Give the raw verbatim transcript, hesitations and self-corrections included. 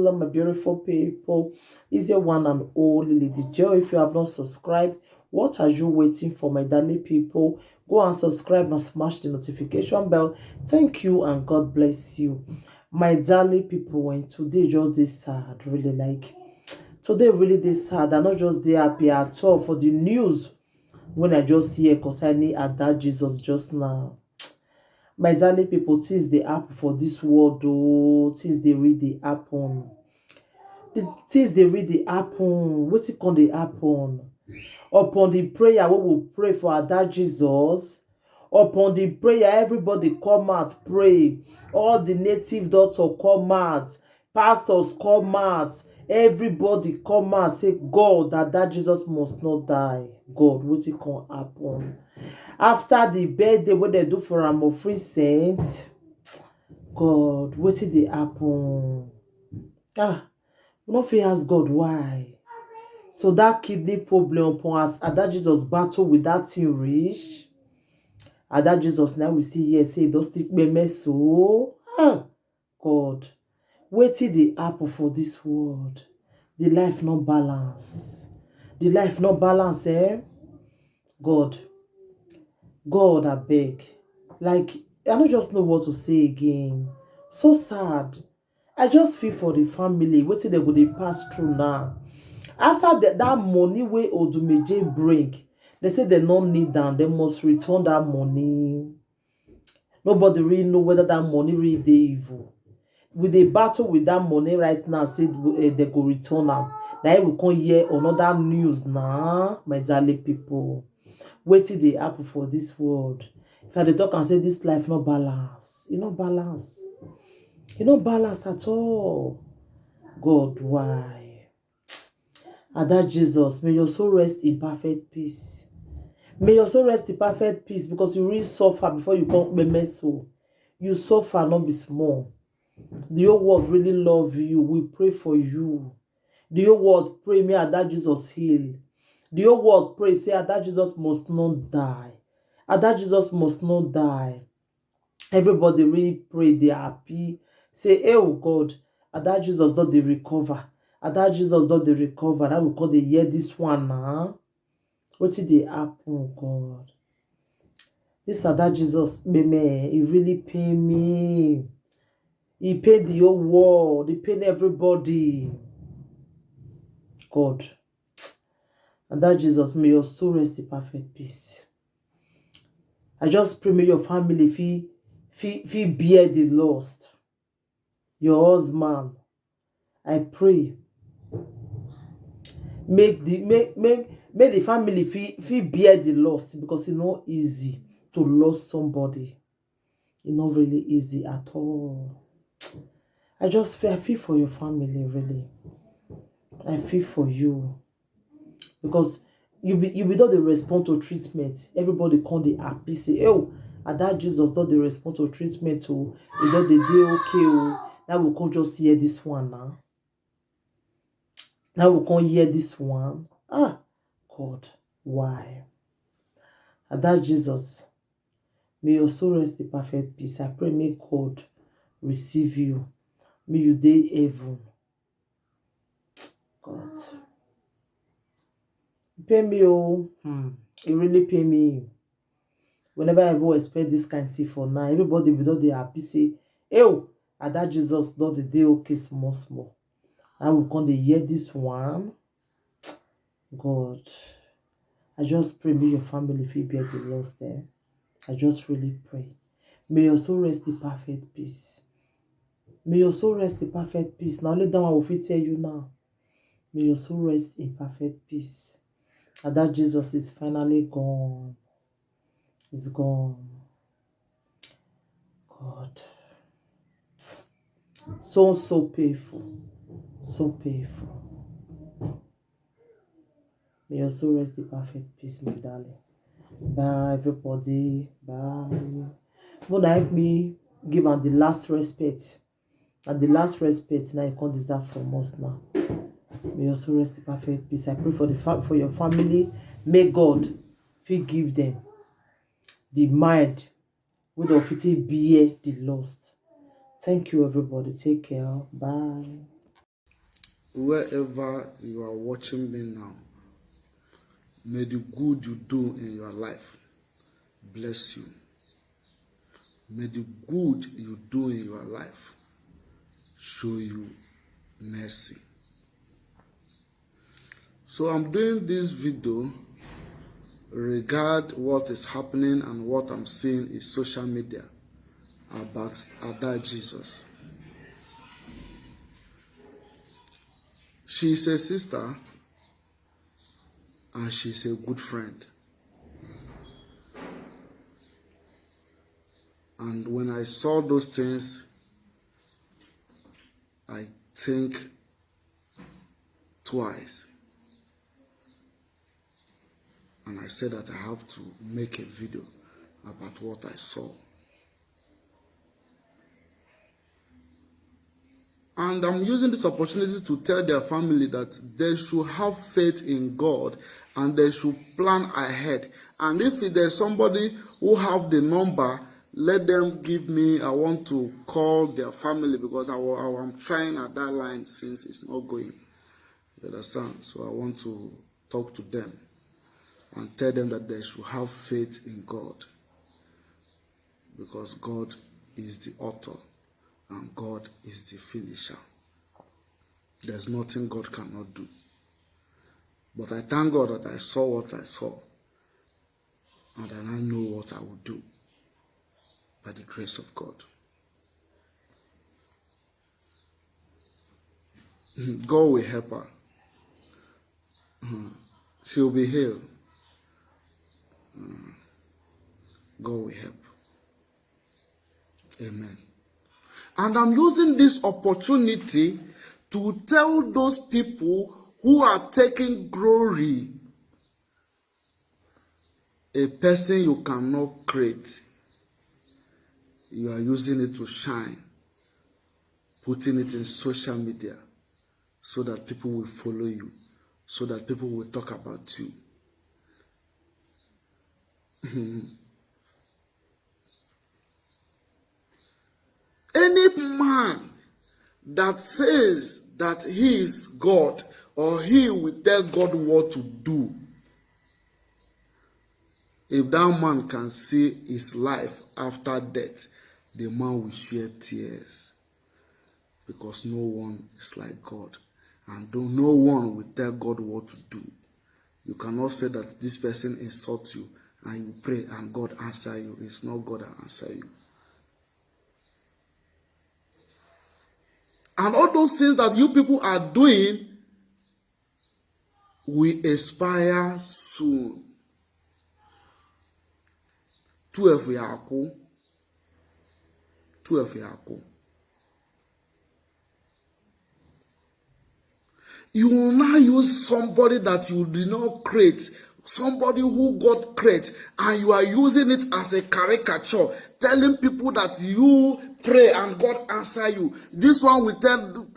Hello, my beautiful people. It's your one and only Lady Joy. If you have not subscribed, what are you waiting for, my darling people? Go and subscribe and smash the notification bell. Thank you and God bless you. My darling people, when today just this sad, really, like, today really this sad. I'm not just dey happy at all for the news when I just hear concerning Ada Jesus just now. My darling people, things dey happen for this world, oh, things dey really dey happen. The things dey really dey happen. Wetin come dey happen? Upon the prayer wey we pray for Ada Jesus, upon the prayer, everybody come out pray. All the native doctor come out, pastors come out, everybody come out say, "God, Ada Jesus must not die." God, wetin come happen? After the birthday wey dem do for am of recent, God, wetin dey happen? Ah, we no fit ask God why. So that kidney problem, upon as Ada Jesus battle with that thing reach, Ada Jesus, now we still hear say e don still kpeme so. Ah, God, wetin dey happen for this world? The life no balance. The life no balance, eh? God, God, abeg. Like, I no just know what to say again. So sad. I just feel for the family, wetin dem go dey pass through now. After the, that money wey Odumeje bring, they say they no need am, they must return that money. Nobody really know whether that money really dey evil. We dey battle with that money right now, say, eh, they go return am. Na im we come hear another news na, my darling people. Wetin dey happen for this world? If I dey talk and say this life no balance, e no balance. E no balance at all. God, why? Ada Jesus, may your soul rest in perfect peace. May your soul rest in perfect peace, because you really suffer before you come kpeme so. You suffer, no be small. The whole world really love you. We pray for you. The whole world pray, may Ada Jesus heal. The whole world pray, say Ada Jesus must not die. Ada Jesus must not die. Everybody really pray, they happy. Say, "Hey, oh God, Ada Jesus don dey recover. Ada Jesus don dey recover." Now we come dey hear this one now. Wetin dey happen, oh God? This Ada Jesus kpeme, e really pain me. E pain the whole world. E pain everybody. God. Ada Jesus, may your soul rest in perfect peace. I just pray, may your family fit, fit, fit bear the loss. Your husband, I pray, make the, make, make, make the family fit, fit bear the loss, because e no easy to lose somebody. E no really easy at all. I just feel, I feel for your family, really. I feel for you. Because you be, you be don dey respond to treatment. Everybody come dey happy, say, "Oh, Ada Jesus don dey respond to treatment, oh. E don dey dey okay, oh." Now we come just hear this one now. Now we come hear this one. Ah, God, why? Ada Jesus, may your soul rest in perfect peace. I pray, may God receive you. May you dey heaven. God. E pain me, oh. Hmm. E really pain me. We never ever expect this kind thing for now. Everybody be don dey happy, say, "Hey, oh, Ada Jesus don dey dey okay small small." Now we come dey hear this one. God, I just pray, may your family fit bear the loss there. I just really pray. May your soul rest in perfect peace. May your soul rest in perfect peace. Now let that one we fit tell you now. May your soul rest in perfect peace. Ada Jesus is finally gone. It's gone. God. So, so painful. So painful. May your soul rest in perfect peace, my darling. Bye, everybody. Bye. Mona, help me give am the last respect. And the last respect now you come deserve from us now. May your soul rest in perfect peace. I pray for the fa-, for your family. May God forgive them. The mind wey dem fit bear the loss. Thank you, everybody. Take care. Bye. Wherever you are watching me now, may the good you do in your life bless you. May the good you do in your life show you mercy. So I'm doing this video regard what is happening and what I'm seeing in social media about Ada Jesus. She's a sister and she's a good friend. And when I saw those things, I think twice. And I said that I have to make a video about what I saw. And I'm using this opportunity to tell their family that they should have faith in God and they should plan ahead. And if there's somebody who have the number, let them give me. I want to call their family because I, wa- I am trying at that line since it's not going. You understand? So I want to talk to them and tell them that they should have faith in God, because God is the author and God is the finisher. There's nothing God cannot do. But I thank God that I saw what I saw, and I now know what I will do by the grace of God. God will help her. She'll be healed. God will help. Amen. And I'm using this opportunity to tell those people who are taking glory, a person you cannot create, you are using it to shine, putting it in social media so that people will follow you, so that people will talk about you. Any man that says that he is God or he will tell God what to do, if that man can see his life after death, the man will shed tears, because no one is like God, and do- no one will tell God what to do. You cannot say that this person insult you and you pray and God answer you. It's not God that answer you. And all those things that you people are doing will expire soon. Twelve ya akwụ. Twelve ya akwụ. You will now use somebody that you did not create, somebody who God create, and you are using it as a caricature, telling people that you pray and God answer you. This one will tell